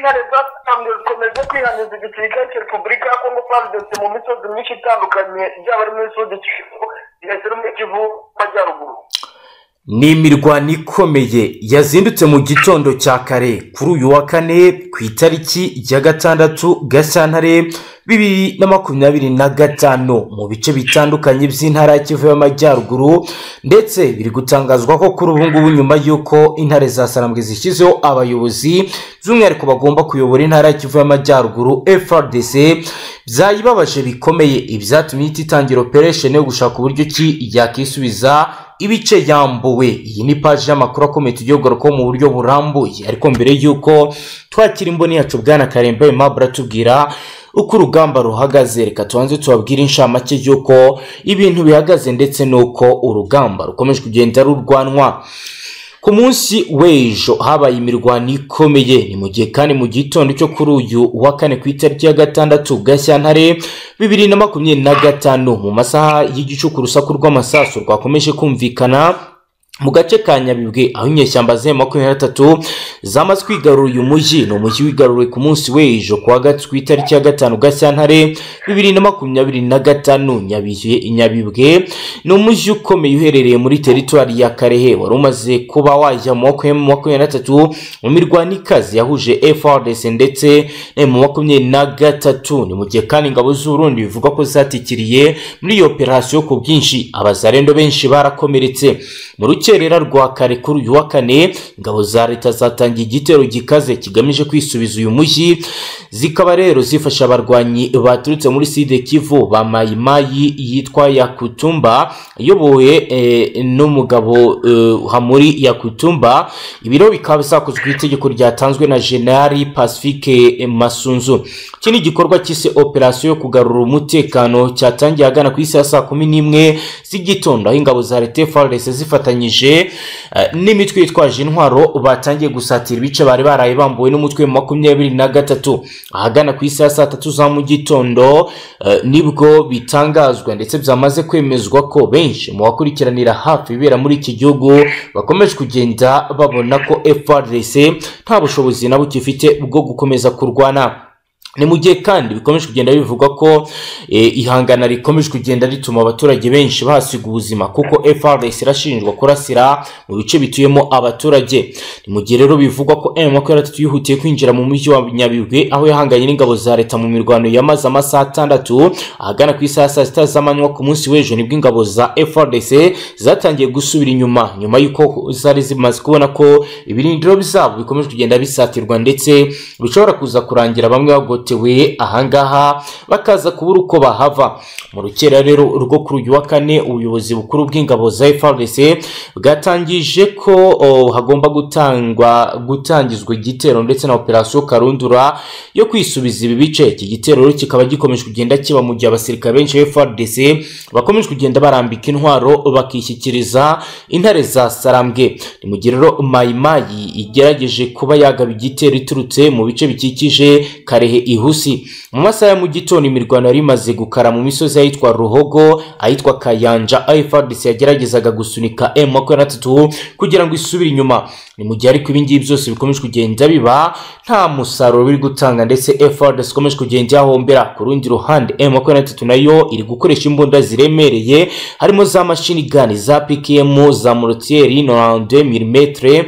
Intare zatanzwe zikomeje kwihaniza igisirikare cya Repubulika ya Kongo FARDC mu misozi myinshi itandukanye, byaba ari muri Sud Kivu ndetse no muri Kivu Majyaruguru. Ni imirwano ikomeye yazindutse mu gitondo cya kare kuri uyu wa kane ku itariki ya 6 Gashyantare 2025 mu bice bitandukanye by'intara ya Kivu y'Amajyaruguru, ndetse biri gutangazwa ko kuri ubu ngubu nyuma y'uko intare za Sarambwe zishyizeho abayobozi by'umwihariko bagomba kuyobora intara ya Kivu y'Amajyaruguru, FARDC byayibabaje bikomeye, ibyatumye ihita itangira operation yo gushaka uburyo ki yakisubiza ibice yambuwe. Iyi ni paji y'amakuru akomeye tugiye kugarukaho mu buryo burambuye, ariko mbere y'uko twakira imboni yacu Bwana Karemba Aimable atubwira uko urugamba ruhagaze, reka tubanze tubabwire inshamake y'uko ibintu bihagaze ndetse n'uko urugamba rukomeje kugenda rurwanwa. Ku munsi w'ejo habaye imirwano ikomeye, ni mu gihe kandi mu gitondo cyo kuri uyu wa kane ku itariki ya 6 Gashyantare 2025 mu masaha y'igicuku urusaku rw'amasasu rwakomeje kumvikana mu gace ka Nyabibwe, aho inyeshyamba za M23 zamaze kwigarura uyu mujyi. Ni umujyi wigaruriwe ku munsi w'ejo kuwa gatatu ku itariki ya 5 Gashyantare 2025. Nyabibwe ni umujyi ukomeye uherereye muri teritwari ya Karehe, wari umaze kuba wajya mu maboko ya M23 mu mirwano ikaze yahuje FARDC ndetse na M23. Ni mu gihe kandi ingabo z'u Burundi bivugwa ko zatikiriye muri iyo operasiyo ku bwinshi, abazarendo benshi barakomeretse. Mu rukerera rwa kare kuri uyu wa kane, ingabo za leta zatangiye igitero gikaze kigamije kwisubiza uyu mujyi, zikaba rero zifasha abarwanyi baturutse muri Sud Kivu ba Mayimayi yitwa Yakutumba iyobowe n'umugabo Hamuri Yakutumba. Ibiro bikaba bisakozwe itegeko ryatanzwe na General Pacifique Masunzu. Iki ni igikorwa cyise operasiyo yo kugarura umutekano cyatangiye ahagana ku isaha saa 11 z'igitondo, aho ingabo za leta FARDC zifatanyije n'imitwe yitwaje intwaro batangiye gusatira ibice bari baraye bambuwe n'umutwe 23. Ahagana ku isaha saa 3 za mu gitondo nibwo bitangazwa ndetse byamaze kwemezwa ko benshi mu bakurikiranira hafi ibibera muri iki gihugu bakomeje kugenda babona ko FARDC nta bushobozi na buke ifite bwo gukomeza kurwana. Ni mu gihe kandi bikomeje kugenda bivugwa ko ihangana rikomeje kugenda rituma abaturage benshi bahasiga ubuzima, kuko FARDC irashinjwa kurasira mu bice bituyemo abaturage. Ni mu gihe rero bivugwa ko M23 yihutiye kwinjira mu mujyi wa Nyabibwe, aho yahanganye n'ingabo za leta mu mirwano yamaze amasaha 6 ahagana ku isaha saa 6 z'amanywa ku munsi w'ejo, nibwo ingabo za FARDC zatangiye gusubira inyuma nyuma y'uko zari zimaze kubona ko ibirindiro byabo bikomeje kugenda bisatirwa ndetse bishobora kuza kurangira bamwe bagotewe ahangaha bakaza kubura uko bahava. Mu rukera rero rwo kuri uyu wa kane, ubuyobozi bukuru bw'ingabo za FARDC bwatangije ko hagomba gutangizwa igitero ndetse na operasiyo Karundura yo kwisubiza ibi bice. Iki gitero rero kikaba gikomeje kugenda kiba mu gihe abasirikare benshi ba FARDC bakomeje kugenda barambika intwaro bakishyikiriza intare za Sarambwe. Ni mu gihe rero Mayimayi igerageje kuba yagaba igitero iturutse mu bice bikikije Karehe Ihusi. Mu masaha ya mu gitondo imirwano yari imaze gukara mu misozi ahitwa Ruhogo, ahitwa Kayanja, FARDC yageragezaga gusunika M23 kugira ngo isubire inyuma. Ni mu gihe ariko ibi ngibi byose bikomeje kugenda biba nta musaruro biri gutanga, ndetse FARDC ikomeje kugenda yahombera. Ku rundi ruhande M23 nayo iri gukoresha imbunda ziremereye harimo za machine gun, za PKM, za mortier 92 mm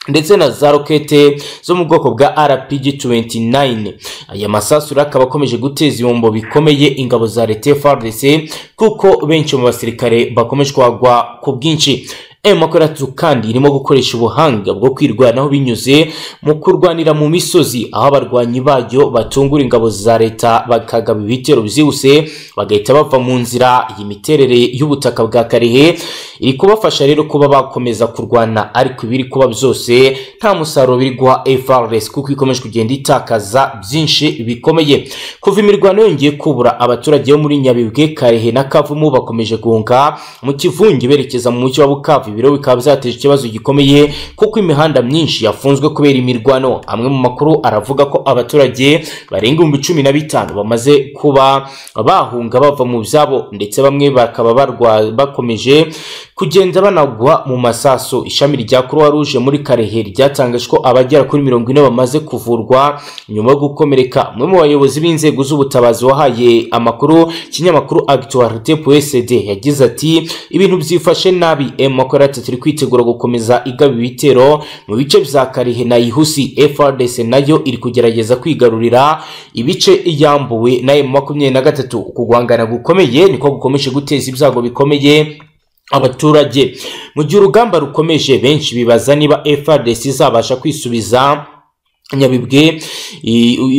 ndetse na za rokete zo mu bwoko bwa RPG 29. Aya masasu akaba akomeje guteza ibihombo bikomeye ingabo za leta FARDC, kuko benshi mu basirikare bakomeje kwagwa ku bwinshi. M23 kandi irimo gukoresha ubuhanga bwo kwirwanaho binyuze mu kurwanira mu misozi, aho abarwanyi bayo batungura ingabo za leta bakagaba ibitero byihuse bagahita bava mu nzira. Iyi miterere y'ubutaka bwa Karehe iri kubafasha rero kuba bakomeza kurwana, ariko ibiri kuba byose nta musaruro biri guha FARDC kuko ikomeje kugenda itakaza byinshi bikomeye. Kuva imirwano yongeye kubura, abaturage bo muri Nyabibwe, Karehe na Kavumu bakomeje guhunga mu kivunge berekeza mu mujyi wa Bukavu. Ibiro bikaba byateje ikibazo gikomeye kuko imihanda myinshi yafunzwe kubera imirwano. Amwe mu makuru aravuga ko abaturage barenga 15,000 bamaze kuba bahunga bava mu byabo, ndetse bamwe bakaba bakomeje kugenda banagwa mu masaso. Ishami rya Croix Rouge muri Karehe ryatangaje ko abagera kuri 40 bamaze kuvurwa nyuma yo gukomereka. Umwe mu bayobozi b'inzego z'ubutabazi wahaye amakuru kinyamakuru Actualité.cd yagize ati ibintu byifashe nabi, M23 iri kwitegura gukomeza igaba ibitero mu bice bya Karehe na Ihusi. FARDC nayo iri kugerageza kwigarurira ibice yambuwe na M23. Ukugwangana gukomeye niko gukomeje guteza ibyago bikomeye abaturage. Mu gihe urugamba rukomeje, benshi bibaza niba FARDC izabasha kwisubiza Nyabibwe.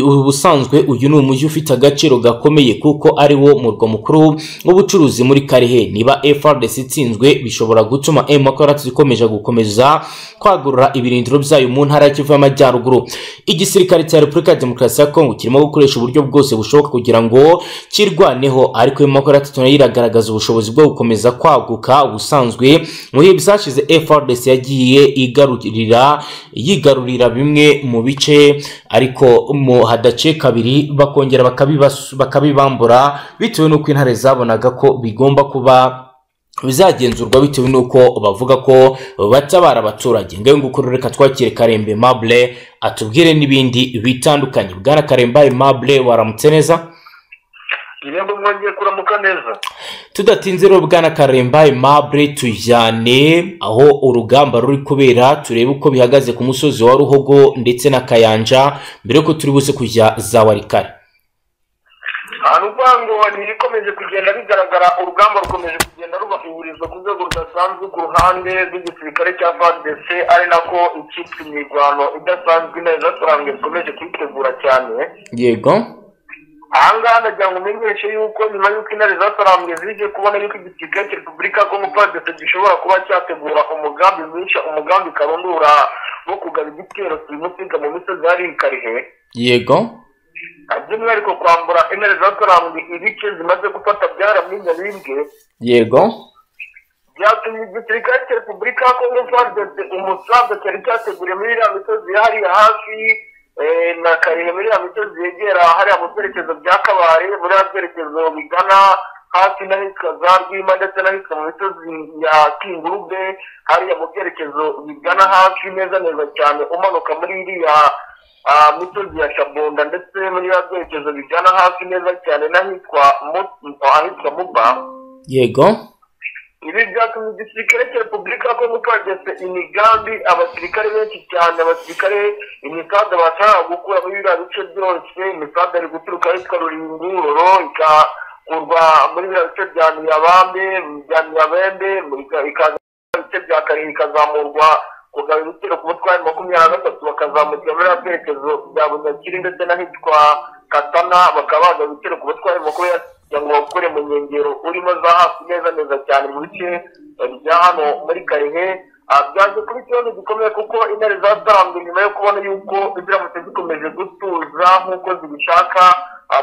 Ubusanzwe uyu ni umujyi ufite agaciro gakomeye kuko ari wo murwa mukuru w'ubucuruzi muri Karehe. Niba FARDC itsinzwe bishobora gutuma M23 ikomeje gukomeza kwagurura ibirindiro byayo mu ntara ya Kivu y'Amajyaruguru. Igisirikare cya Repubulika ya Demokarasi ya Kongo kirimo gukoresha uburyo bwose bushoboka kugira ngo kirwaneho, ariko M23 nayo iragaragaza ubushobozi bwo gukomeza kwaguka. Ubusanzwe mu bihe byashize FARDC yagiye yigarurira bimwe mu bice, ariko mu hadace kabiri bakongera bakabibambura bitewe n'uko intare zabonaga ko bigomba kuba bizagenzurwa, bitewe n'uko bavuga ko batabara abaturage. Ngayo nguko reka twakire Karembe Mable atubwire n'ibindi bitandukanye. Bwana Karembe Mable, waramutse neza? Yego, mwongeye kuramuka neza. Tudatinze rero Bwana Karembe Mable, tujyane aho urugamba ruri kubera, turebe uko bihagaze ku musozi wa Ruhogo ndetse na Kayanja mbere ko turi buze kujya za Walikale. Urugamba ikomeje kugenda bigaragara, urugamba rukomeje kugenda ruba ihurizo ku rwego rudasanzwe ku ruhande rw'igisirikare cya FARDC, ari nako icyitwa imirwano idasanzwe neza turambwe zikomeje kwitegura cyane. Yego, ahangaha ndagira ngo umenyeshe yuko nyuma y'uko intare zatarambwe zije kubona yuko igisirikare cya Repubulika ya Kongo FARDC gishobora kuba cyategura umugambi mwisha, umugambi karundura wo kugaba igitero simusiga mu misozi hari Karehe. Yego, by'umwihariko kwambura intare zatarambwe ibice zimaze gufata byaraminyabibwe. Yego, byatumye igisirikare cya Repubulika ya Kongo FARDC umusaza cyari cyateguriye muri iriya misozi hariya hafi na Karehe, muri iriya misozi yegera hariya mu byerekezo bya Kabare, muri ya byerekezo bigana hafi n'ahitwa za Rwima ndetse n'ahitwa mu misozi ya Kingurube, hariya mu byerekezo bigana hafi neza neza cyane umanuka muri iriya misozi ya Shabonda ndetse muri ya byerekezo bigana hafi neza cyane n'ahitwa Muba. Yego, ibi byatumye igisirikare cya Repubulika ya Kongo FARDC imigambi abasirikare benshi cyane, abasirikare imikanda bashaka gukura muri biriya bice byose, imikanda iri guturuka ahitwa Ruringuroro ikakurwa muri biriya bice bya Niyabambe, bya Niyabembe, ikaza bice bya Karehe, ikazamurwa kugaba ibitero ku mutwe wa 23, bakazamukira muri biriya byerekezo bya Bunyakiri ndetse n'ahitwa Katana, bakaba bagaba ibitero ku mutwe wa 23 kugira ngo bakure mu nkengero urimo za hafi neza neza cyane mu bice bya hano muri Karehe. Byaje kuba ikibazo gikomeye kuko intare zatarambwe nyuma yo kubona yuko ziramutse zikomeje gutuza nk'uko zibishaka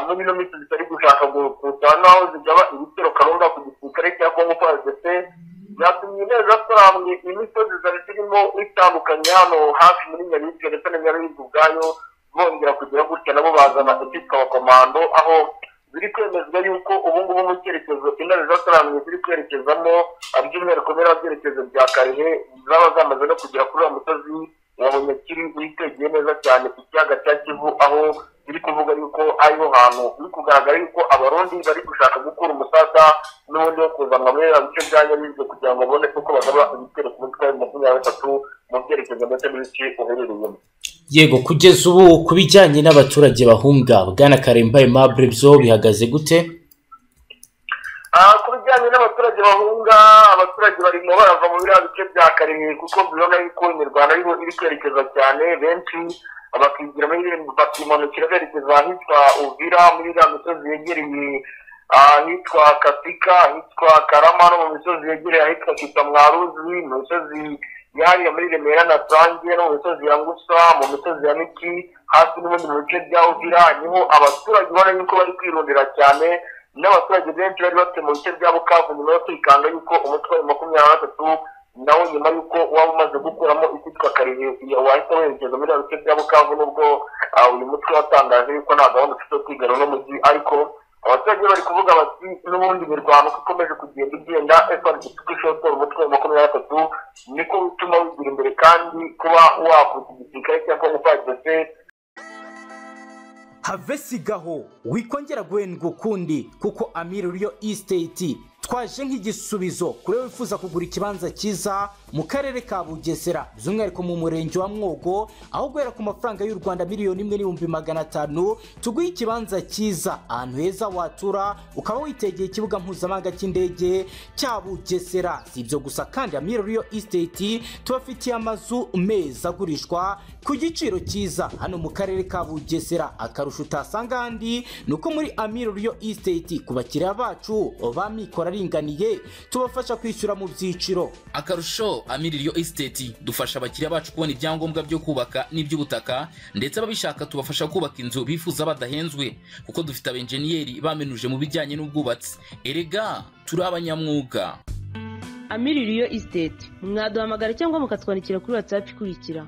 muri ino minsi zitari gushaka gusa naho zigaba ibitero karunda ku gisirikare cya Kongo FARDC. Byatumye intare zatarambwe imisozi zari zirimo itandukanye hano hafi muri Nyabibwe ndetse na Nyabibwe ubwayo bongera kugira gutya nabo bazana icyitwa abakomando, aho biri kwemezwa yuko ubu ngubu mu cyerekezo intare zatarambwe ziri kwerekezamo by'umwihariko muri byerekezo bya Karehe zaba zamaze no kugera kuri uwo musozi wa Bunyakiri witegeye neza cyane ikiyaga cya Kivu, aho biri kuvuga yuko ariho hantu biri kugaragara yuko abarundi bari gushaka gukura umusasa n'ubundi wo kuzanwa muri biriya bice bya Nyabibwe kugira ngo babone uko bagaba ibitero ku mutwe wa 23 mu byerekezo ndetse n'ibice uherereyemo. Yego, kugeza ubu ku bijyanye n'abaturage bahunga, Bwana Karembe Aimable, byo bihagaze gute? Ku bijyanye n'abaturage bahunga, abaturage barimo barava mu biriya bice bya Karehe kuko bibona yuko imirwano ariho iri kwerekeza cyane, benshi bakigira muri bakimanukira berekeza ahitwa Uvira muri iriya misozi yegereye ahitwa Katika, ahitwa Karama, no mu misozi yegereye ahitwa Kitamwaruzi, mu misozi yariya muri Remera na Sange, no mu misozi ya Ngusa, mu misozi ya Miki, hasi n'ubundi mu bice bya Uvira niho abaturage ubona yuko bari kwirundira cyane. N'abaturage benshi bari batuye mu bice bya Bukavu nyuma yo kwikanga yuko umutwe wa 23 nawo nyuma yuko waba umaze gukuramo icyitwa Karehe wahita werekeza muri bice bya Bukavu, nubwo uyu mutwe watangaje yuko nta gahunda ufite yo kwigarura n'umujyi, ariko Abaturage bari kuvuga bati n'ubundi mirwano uko ikomeje kugenda igenda FARDC ishotora umutwe wa 23 niko bituma wigira imbere kandi kuba wakubita igisirikare cya Congo FARDC. Have sigaho wikongera guhendwa ukundi, kuko Amiri Real Estate twaje nk'igisubizo kuri wifuza kugura ikibanza cyiza mu karere ka Bugesera, by'umwihariko mu murenge wa Mwogo, aho guhera ku mafaranga y'u Rwanda 1,500,000 tuguha ikibanza cyiza ahantu heza watura ukaba witegeye ikibuga mpuzamahanga cy'indege cya Bugesera. Si ibyo gusa kandi Amiri Real Estate tubafitiye amazu meza agurishwa ku giciro cyiza hano mu karere ka Bugesera. Akarusho utasanga ahandi ni uko muri Amiri Real Estate ku bakiriya bacu ba mikoro aringaniye tubafasha kwishyura mu byiciro. Akarusho Amiri Real Estate dufasha abakiriya bacu kubona ibyangombwa byo kubaka n'iby'ubutaka, ndetse ababishaka tubafasha kubaka inzu bifuza badahenzwe, kuko dufite abenjeniyeri bamenuje mu bijyanye n'ubwubatsi. Erega turi abanyamwuga. Amiri Real Estate mwaduhamagara cyangwa mukatwandikira kuri WhatsApp ikurikira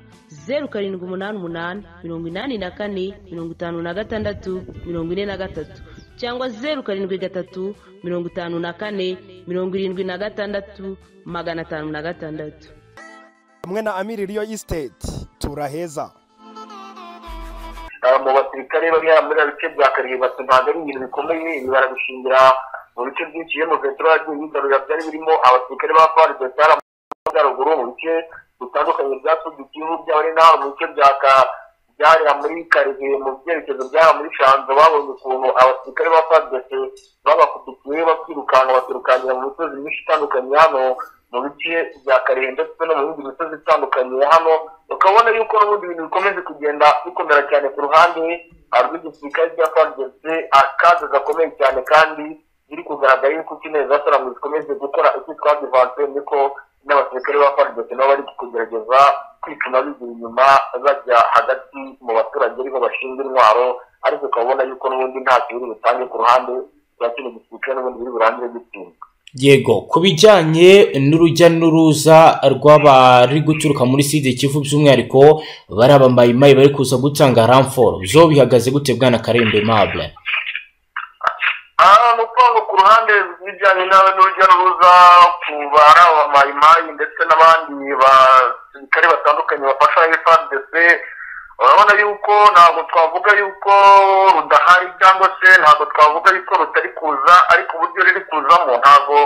0788 84 56 43 cyangwa 073 54 76 506. Hamwe na Amiri Real Estate turaheza. Mu basirikare bari muri bice bya Karehe bati ntabwo ari ibintu bikomeye, ibi barabishingira mu bice byinshi yo mu peteroli yigarurira byari birimo abasirikare ba FARDC mu majyaruguru mu bice bitandukanye bya Sud Kivu, byari naho mu bice bya byarira muri Karehe mu byerekezo byara muri Shanzo. Babonye ukuntu abasirikare ba FARDC babakubitiye bakirukanka bakirukankira mu misozi myinshi itandukanye hano mu bice bya Karehe ndetse no mu yindi misozi itandukanye hano, ukabona yuko n'ubundi ibintu bikomeje kugenda bikomera cyane ku ruhande rw'igisirikare cya FARDC, akaga gakomeye cyane kandi biri kugaragara yuko ukeneye za saramwe zikomeje gukora icyitwa advance, niko n'abasirikare ba FARDC nabo bari kugerageza kwicuma bigira inyuma bajya hagati mu baturage ariho bashinga intwaro, ariko ukabona yuko n'ubundi ntacyo biri butange ku ruhande rwa kino gisirikare, n'ubundi biri burangire gutsinda. Yego, ku bijyanye n'urujya n'uruza rw'abari guturuka muri Sud Kivu, by'umwihariko bari abamayimayi bari kuza gutanga ramforo, byo bihagaze gute bwana Karembe Mable? Ni ukuvuga ku ruhande rw'ibijyanye n'urujya n'uruza ku bari abamayimayi ndetse n'abandi basirikare batandukanye bafasha FARDC, urabona yuko ntabwo twavuga yuko rudahari cyangwa se ntabwo twavuga yuko rutari kuza, ariko uburyo ruri kuzamo ntabwo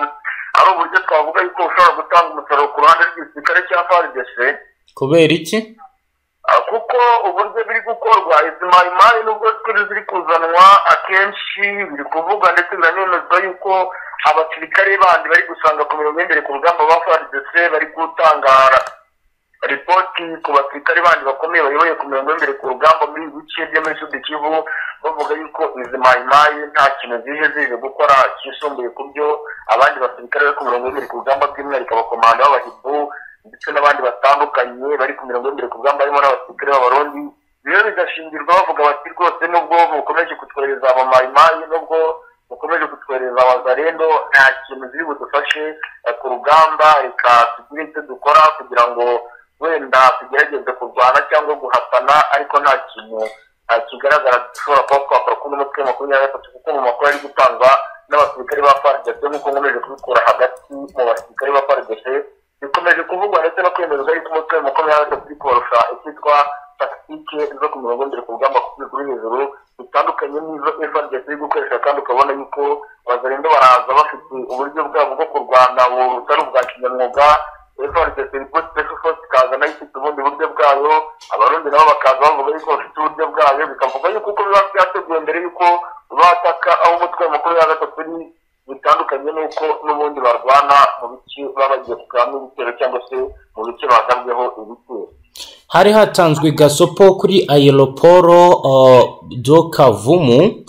ari uburyo twavuga yuko bushobora gutanga umusaruro ku ruhande rw'igisirikare cya FARDC. Kubera iki? Kuko uburyo biri gukorwa izi mayimayi nubwo ziri kuzanwa akenshi biri kuvugwa ndetse biranemezwa yuko abasirikare bandi bari gusanga ku mirongo y'imbere ku rugamba ba FARDC bari gutanga ripoti ku basirikare bandi bakomeye bayoboye ku mirongo y'imbere ku rugamba muri ibi bice byo muri Sud Kivu, bavuga yuko izi mayimayi nta kintu zije zije gukora kisumbuye ku byo abandi basirikare bari ku mirongo y'imbere ku rugamba, by'umwihariko abakomando b'abahibu ndetse n'abandi batandukanye bari ku mirongo y'imbere ku rugamba harimo n'abasirikare b'Abarundi. Rero bigashingirwa bavuga bati rwose nubwo mukomeje kutwohereza abamayimayi, nubwo mukomeje kutwohereza abazarendo, nta kintu ziri budufashe ku rugamba, reka tugire icyo dukora kugira ngo wenda tugerageze kurwana cyangwa guhatana, ariko nta kintu kigaragara dushobora kuba twakora kuri umutwe wa 23, kuko mu makuru ari gutangwa n'abasirikare ba FARDC nk'uko nkomeje kubikura hagati mu basirikare ba FARDC, bikomeje kuvugwa ndetse no kwemezwa yuko umutwe wa 23 uri korosha icyitwa takitike zo ku mirongo imbere ku rugamba ku rwego ruri hejuru bitandukanye n'izo FARDC iri gukoresha, kandi ukabona yuko abazarendo baraza bafite uburyo bwabo bwo kurwana butari ubwa kinyamwuga. FARDC Special Force ikaza nayo ifite ubundi buryo bwayo, Abarundi nabo bakaza bavuga yuko bafite uburyo bwayo, bikavuga yuko uko biba byateguwe mbere yuko bataka aho umutwe wa 23 uri bitandukanye n'uko n'ubundi barwana mu bice baba bagiye kugabamo ibitero cyangwa se mu bice bagabweho ibitero. Hari hatanzwe gasopo kuri Aeroporo do Kavumu.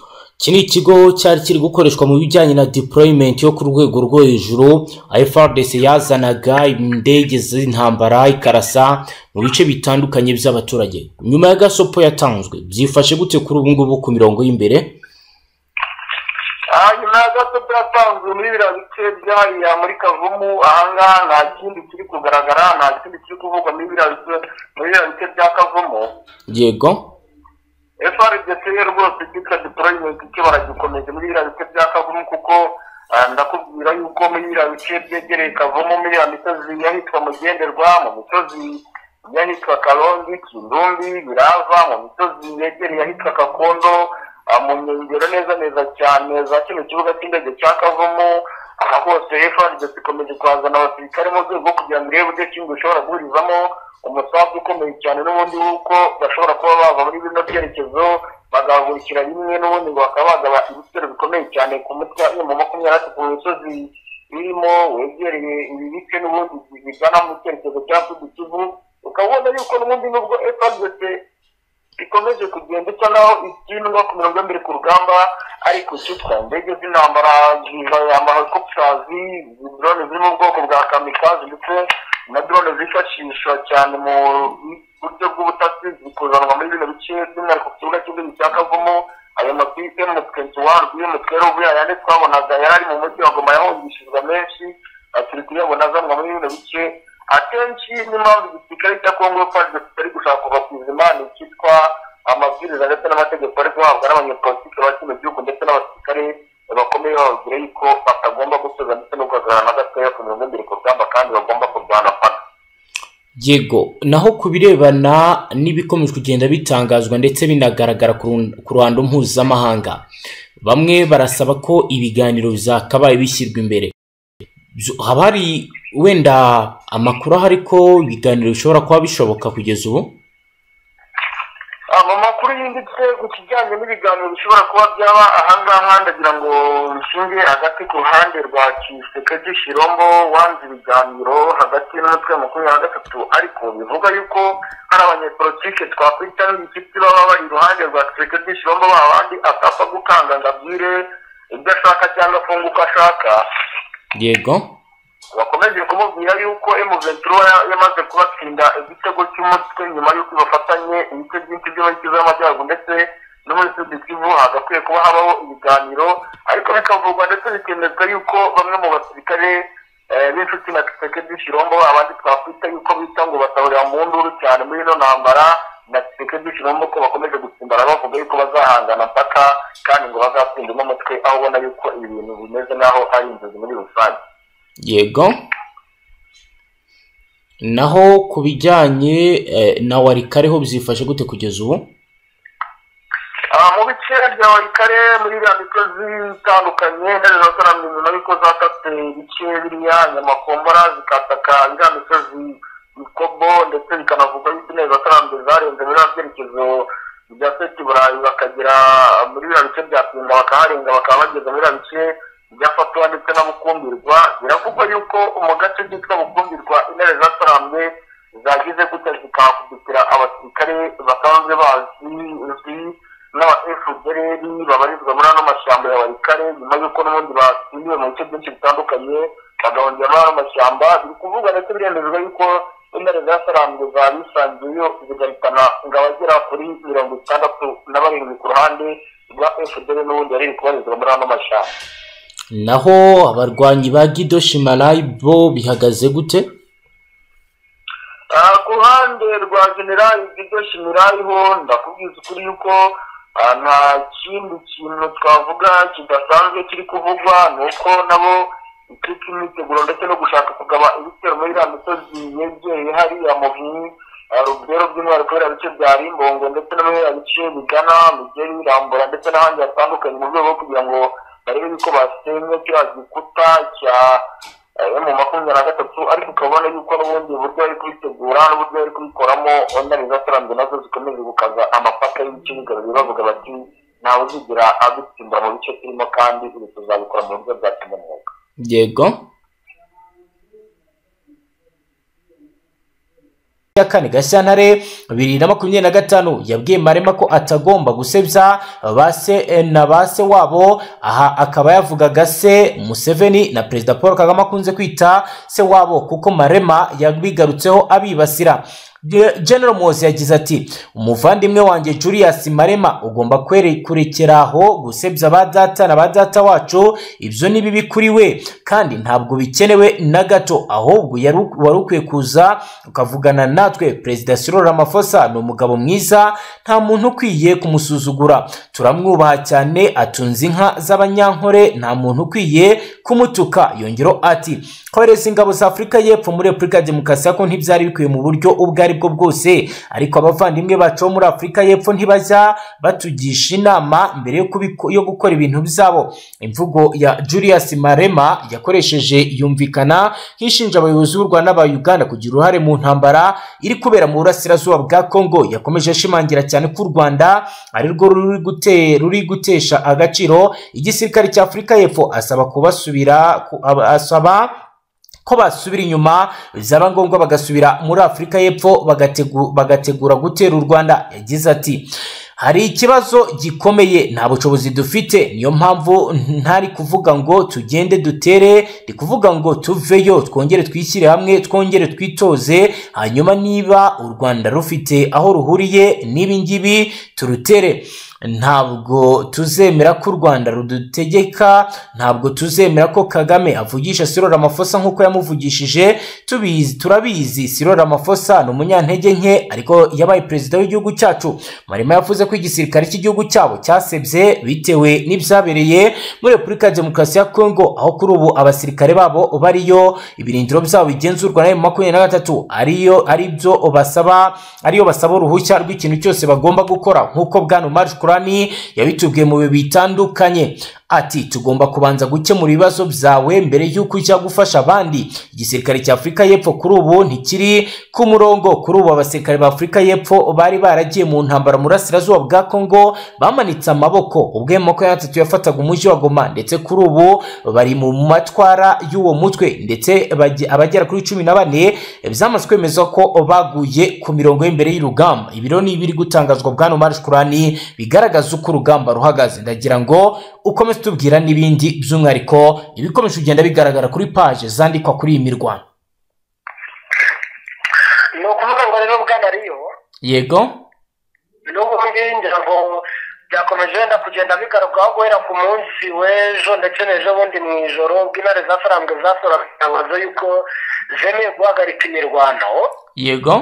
Iki ni ikigo cyari kiri gukoreshwa mu bijyanye na deployment yo ku rwego rwo hejuru. FARDC yazanaga indege z'intambara ikarasa mu bice bitandukanye by'abaturage. Nyuma ya gasopo yatanzwe byifashe gute kuri ubu ngubu ku mirongo y'imbere? Nyuma ya gasopo yatanzwe muri biriya bice byariya muri Kavumu, ahangaha nta kindi kiri kugaragara, nta kindi kiri kuvugwa muri biriya bice bya Kavumu. Yego. FARDC rwose cyitwa deployment cyo baragikomeje muri biriya bice bya Kavumu, kuko ndakubwira yuko muri biriya bice byegereye Kavumu, muri iriya misozi y'ahitwa Mugenderwa, mu misozi y'ahitwa Karongi, Kindumbi, Birava, mu misozi yegereye ahitwa Kakondo, mu nkengero neza neza cyane za kino kibuga cy'indege cya Kavumu. Aha hose FARDC ikomeje kuhazana abasirikare mu rwego rwo kugira ngo irebe uburyo ki bishobora guhurizamo umusanzu ukomeye cyane n'ubundi w'uko bashobora kuba bava muri bino byerekezo bagahagurukira rimwe, n'ubundi ngo bakaba bagaba ibitero bikomeye cyane ku mutwe wa M23 ku misozi irimo wegereye ibi bice n'ubundi bigana mu cyerekezo cya Sud Kivu. Ukabona yuko n'ubundi nubwo FARDC ikomeje kugenda isa naho itsindwa ku mirongo y'imbere ku rugamba, ariko cyitwa indege z'intambara, amahelicopters, drone ziri mu bwoko bwa kamikaze ndetse na drone zifashishwa cyane mu buryo bw'ubutasi zikuzanwa muri bino bice, by'umwihariko ku kibuga cy'indege cya Kavumu. Ayo makipe M21 M12 yayandi twabonaga yari ari mu mujyi wa Goma yahungishijwe menshi, turi kuyabona azanwa muri bino bice. Akenshi n'impamvu igisirikare cya Kongo FARDC kitari gushaka kuva ku izima ni icyitwa amabwiriza ndetse n'amategeko ari guhabwa n'abanyepolitike ba kino gihugu ndetse n'abasirikare bakomeye, bababwira yuko batagomba gusoza ndetse no guhagarara na gatoya ku mirongo y'imbere ku rugamba, kandi bagomba kurwana paka. Yego, naho ku birebana n'ibikomeje kugenda bitangazwa ndetse binagaragara ku ruhando mpuzamahanga, bamwe barasaba ko ibiganiro byakabaye bishyirwa imbere. Haba hari wenda amakuru ahari ko ibiganiro bishobora kuba bishoboka kugeza ubu? Mu makuru yimbitse ku kijyanye n'ibiganiro bishobora kuba byaba ahangaha, ndagira ngo nshinge hagati ku ruhande rwa Tshisekedi Tshilombo wanze ibiganiro hagati n'umutwe wa 23, ariko bivuga yuko hari abanyepolitike twakwita nk'inshuti baba bari iruhande rwa Tshisekedi Tshilombo, babandi atapfa gukanga ngo abwire ibyo ashaka cyangwa afunga uko ashaka. Yego, bakomeje kumubwira yuko M23 yamaze kubatsinda igitego cy'umutwe nyuma y'uko bafatanye ibice byinshi byo muri Kivu y'Amajyaruguru ndetse no muri Sud Kivu, hagakwiye kuba habaho ibiganiro, ariko bikavugwa ndetse bikemezwa yuko bamwe mu basirikare b'inshuti na Tshisekedi Tshilombo, abandi twakwita yuko bita ngo batahurira mu nduru cyane muri ino ntambara na Tshisekedi Tshilombo, ko bakomeje gutsimbara bavuga yuko bazahangana mpaka kandi ngo bazatsinda uno mutwe, aho ubona yuko ibi bintu bimeze nk'aho ari inzozi muri rusange. Yego, naho ku bijyanye na Walikare ho byifashe gute kugeza ubu? Mu bice bya Walikare muri iriya misozi itandukanye, intare zasaramye nyuma y'uko zakatse ibice biriya Nyamakombora zikataka iriya misozi Mikobo, ndetse bikanavugwa yuko intare zasaramye zarenze muri biriya byerekezo bya Seti Burayi bakagera muri biriya bice bya Pinga bakaharenga, bakaba bageze muri biriya bice byafatwa ndetse na Bukumbirwa. Biravugwa yuko mu gace kitwa Bukumbirwa intare zasaramye zagize gutya zikahakubitira abasirikare basanzwe bazi n'aba FDLR babarizwa muri ano mashyamba ya Walikare, nyuma y'uko n'ubundi batsindiwe mu bice byinshi bitandukanye bagahungira muri ano mashyamba. Biri kuvugwa ndetse biremezwa yuko intare zasaramye zabisangiyeyo zigahitana ngo abagera kuri 67 ku ruhande rwa FDLR n'ubundi yari iri kubarizwa muri ano mashyamba. Naho abarwanyi ba Guido Shimarayi bo bihagaze gute? Ku ruhande rwa General Guido Shimarayi ho ndakubwiza ukuri yuko nta kindi kintu twavuga kidasanzwe kiri kuvugwa, ni uko nabo ikipe imyiteguro ndetse no gushaka kugaba ibitero muri iriya misozi yegereye hariya mu Rubero, by'umwihariko biriya bice bya Rimbongo ndetse no muri biriya bice bigana Migeri, Rambura ndetse n'ahandi hatandukanye, mu rwego rwo kugira ngo barebe yuko basenye kiriya gikuta cya M23, ariko ukabona yuko n'ubundi buryo bari kubitegura n'uburyo bari kubikoramo, intare zasaramye nazo zikomeje gukaza amapaka y'ibice bigaragaye, bavuga bati ntawe uzigera adutsimbura mu bice turimo kandi ibi tuzabikora mu buryo bwa kinyamwuga. Yego, ya 4 Gashyantare 2025 yabwiye Marema ko atagomba gusebya base na base wabo. Aha akaba yavugaga se Museveni na Perezida Paul Kagame akunze kwita se wabo, kuko Marema yabigarutseho abibasira. General Muhoozi yagize ati umuvandimwe wanjye Julius Malema ugomba kurekeraho gusebya ba data na ba data wacu, ibyo ni bibi kuri we kandi ntabwo bikenewe na gato, ahubwo wari ukwiye kuza ukavugana natwe. Perezida Cyril Ramaphosa ni umugabo mwiza, nta muntu ukwiye kumusuzugura, turamwubaha cyane, atunze inka z'abanyankore, nta muntu ukwiye kumutuka. Yongeraho ati kohereza ingabo za Afurika y'Epfo muri Repubulika ya Demokarasi ya Kongo ntibyari bikwiye mu buryo ubwo ari bwo bwose, ariko abavandimwe bacu bo muri Afurika y'Epfo ntibajya batugisha inama mbere yo gukora ibintu byabo. Imvugo ya Julius Malema yakoresheje yumvikana nk'ishinja abayobozi b'u Rwanda n'aba Uganda kugira uruhare mu ntambara iri kubera mu burasirazuba bwa Kongo. Yakomeje ashimangira cyane ko u Rwanda ari rwo ruri gutesha agaciro igisirikare cya Afurika y'Epfo, asaba ko basubira inyuma, bizaba ngombwa bagasubira muri Afurika y'Epfo bagategura gutera u Rwanda. Yagize ati hari ikibazo gikomeye, nta bushobozi dufite, niyo mpamvu ntari kuvuga ngo tugende dutere, ndi kuvuga ngo tuveyo twongere twishyire hamwe, twongere twitoze, hanyuma niba u Rwanda rufite aho ruhuriye n'ibi ngibi turutere. Ntabwo tuzemera ko u Rwanda rudutegeka, ntabwo tuzemera ko Kagame avugisha Cyril Ramaphosa nk'uko yamuvugishije. Turabizi Cyril Ramaphosa ni umunyantege nke, ariko yabaye perezida w'igihugu cyacu. Malema yavuze ko igisirikare cy'igihugu cyabo cyasebye bitewe n'ibyabereye muri Repubulika ya Demokarasi ya Kongo, aho kuri ubu abasirikare babo bariyo, ibirindiro byabo bigenzurwa na M23, ariyo basaba uruhushya rw'ikintu cyose bagomba gukora, nk'uko Bwana Omar Shukrani yabitubwiye mu bihe bitandukanye. Ati tugomba kubanza gukemura ibibazo byawe mbere y'uko ujya gufasha abandi. Igisirikare cya Afurika y'Epfo kuri ubu ntikiri ku murongo. Kuri ubu abasirikare ba Afurika y'Epfo bari baragiye mu ntambara mu burasirazuba bwa Kongo bamanitse amaboko ubwo M23 yafataga umujyi wa Goma, ndetse kuri ubu bari mu matwara y'uwo mutwe, ndetse abagera kuri 14 byamaze kwemezwa ko baguye ku mirongo y'imbere y'urugamba. Ibiro ni ibiri gutangazwa Bwana Omar Shukrani bigaragaza uko urugamba ruhagaze. Ndagira ngo ukomeze tubwira n'ibindi by'umwihariko ibikomeje kugenda bigaragara kuri page zandikwa kuri iyi mirwano. Ni ukuvuga ngo rero Bwana Riyo, yego, n'ubundi ngira ngo byakomeje wenda kugenda bigarukwaho guhera ku munsi w'ejo ndetse n'ejo bundi mu ijoro, ubwo intare zafarambwe zasohoraga itangazo yuko zemeye guhagarika imirwano. Yego,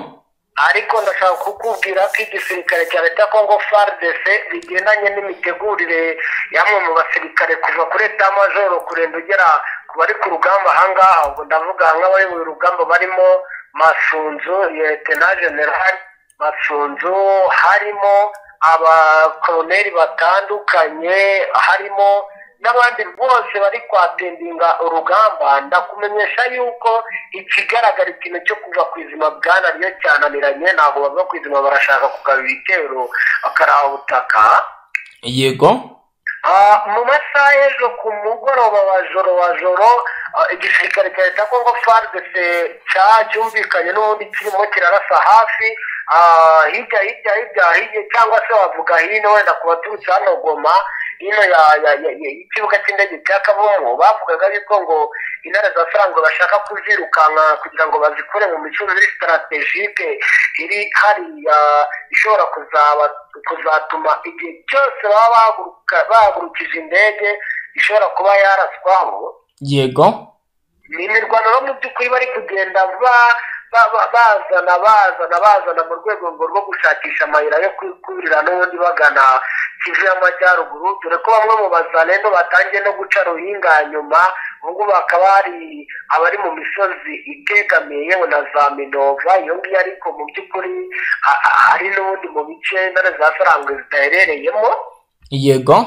ariko ndashaka kukubwira ko igisirikare cya leta Kongo FARDC bigendanye n'imitegurire yamwe mu basirikare kuva kuri etat major kurenda ugera ku bari ku rugamba ahangaha, ubwo ndavuga nk'abayoboye urugamba barimo Masunzu, Lieutenant General Masunzu, harimo abakoloneli batandukanye, harimo n'abandi bose bari kwatendinga urugamba. Ndakumenyesha yuko ikigaragara ikintu cyo kuva ku izima Bwana Riyo cyananiranye, ntabwo bava ku izima, barashaka kugaba ibitero bakaraha ubutaka. Yego, mu masaha y'ejo ku mugoroba wa joro igisirikare cya leta Kongo FARDC cyumvikanye n'ubundi kirimo kirarasa hafi hirya hirya hirya hirya, cyangwa se wavuga hino wenda ku baturutse hano Goma, hino y'ikibuga cy'indege cya Kavumu. Bavugaga yuko ngo intare za Sarangwe bashaka kuzirukanka kugira ngo bazikure mu misozi iri strategique iri hariya, ishobora kuzatuma igihe cyose baba bahagurukije indege ishobora kuba yaraswaho. Yego, ni imirwano no mu by'ukuri bari kugenda bazana mu rwego rwo gushakisha amayira yo kurira n'ubundi bagana Kivu y'Amajyaruguru, dore ko bamwe mu bazalendo batangiye no guca ruhinga nyuma, ubwo bakaba hari abari mu misozi itegamiye yewe na za Minova iyo ngiyo, ariko mu by'ukuri hari n'ubundi mu bice intare za Sarangwe zidaherereyemo. Yego,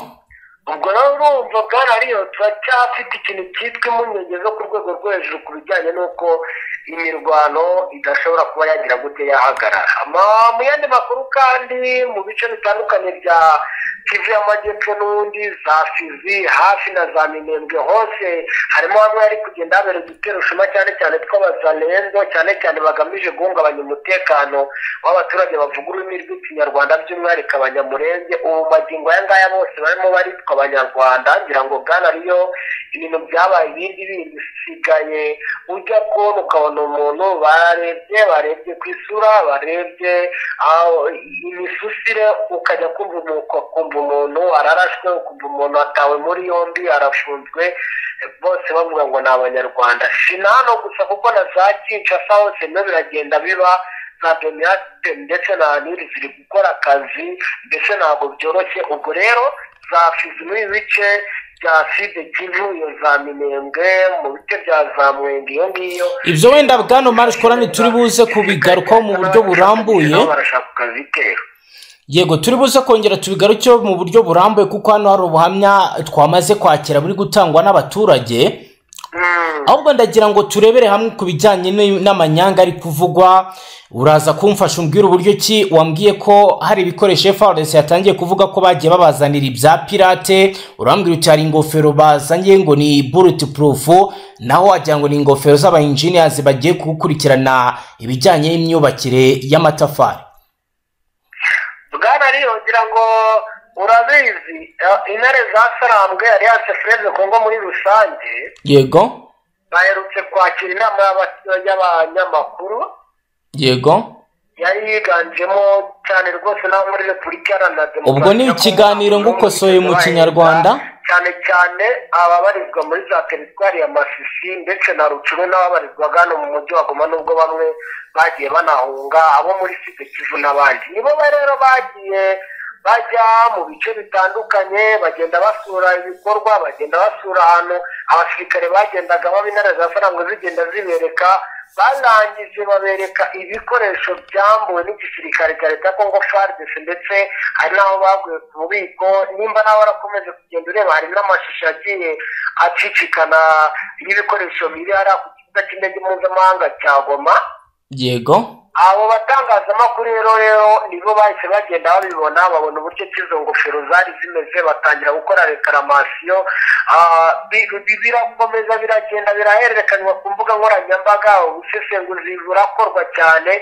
ubwo rero urumva Bwana Riyo turacyafite ikintu cyitwa impungenge zo ku rwego rwo hejuru ku bijyanye n'uko imirwano idashobora kuba yagira gute yahagarara. Mu yandi makuru kandi mu bice bitandukanye bya Kivu y'Amajyepfo n'ubundi za Fizi hafi na za Minembwe hose harimo hamwe hari kugenda habera udutero shuma, cyane cyane tw'abazalenzo, cyane cyane bagamije guhungabanya umutekano w'abaturage bavuga ururimi rw'Ikinyarwanda, by'umwihariko Abanyamurenge. Ubu magingo aya ngaya bose barimo baritwa Abanyarwanda. Ngira ngo bwana ariyo ibintu byabaye ibindi bindi, usigaye ujya kubona ukabona umuntu barebye ku isura, barebye imisusire, ukajya kumva umuntu ararashwe, ukumva umuntu atawe muri yombi, arafunzwe, bose bavuga ngo ni Abanyarwanda. Si na hano gusa kuko na za Kinshasa hose no biragenda biba, za Donate ndetse na Nili ziri gukora akazi, ndetse ntabwo byoroshye. Ubwo rero za Fizi muri ibi bice bya Sud Kivu, iyo za Minembwe, mu bice bya za Mwenge iyo ngiyo. Ibyo wenda bwana Omar Shukurani turi buze kubigarukaho mu buryo burambuye. Barashaka kukazitera. Yego, turi buze kongera tubigarukeho mu buryo burambuye, kuko hano hari ubuhamya twamaze kwakira buri gutangwa n'abaturage. Ahubwo ndagira ngo turebere hamwe ku bijyanye n'amanyanga ari kuvugwa. Uraza kumfasha umbwira uburyo ki wambwiye ko hari ibikoresho FARDC yatangiye kuvuga ko bagiye babazanira ibya pirate. Urambwira uti hari ingofero bazanye ngo ni bullet proof, naho wagira ngo ni ingofero z'aba engineers bagiye gukurikirana ibijyanye n'imyubakire y'amatafari. Bwana Riyo, ngira ngo urabizi, intare za Sarambwe, Alliance Fleuve Congo muri rusange, Yego. baherutse kwakira inama y'abanyamakuru. Yego. Yari yiganjemo cyane rwose n'abo muri Repubulika Iharanira Demokarasi Ubwo ni ya Kongo, ikiganiro ngukosoye mu Kinyarwanda. Cyane cyane ababarizwa muri za teritwari ya Masisi ndetse na Rucuru, n'ababarizwaga hano mu mujyi wa Goma, nubwo bamwe bagiye banahunga, abo muri Sud Kivu n'abandi. Nibo rero bagiye bajya mu bice bitandukanye, bagenda basura ibikorwa, bagenda basura ahantu abasirikare bagendaga baba, intare za Sarambwe zigenda zibereka. Barangije babereka ibikoresho byambuwe n'igisirikare cya leta ya Congo FARDC, ndetse hari n'aho baguye ku bubiko. Nimba nawe warakomeje kugenda ureba, hari n'amashusho yagiye acicikana y'ibikoresho biri hariya ku kibuga cy'indege mpuzamahanga cya Goma. Yego. Abo batangazamakuru rero nibo bahise bagenda babibona, babona uburyo ki izo ngofero zari zimeze, batangira gukora reklamatio. Birakomeza biragenda birahererekanywa ku mbuga nkoranyambaga, ubusesenguzi burakorwa cyane.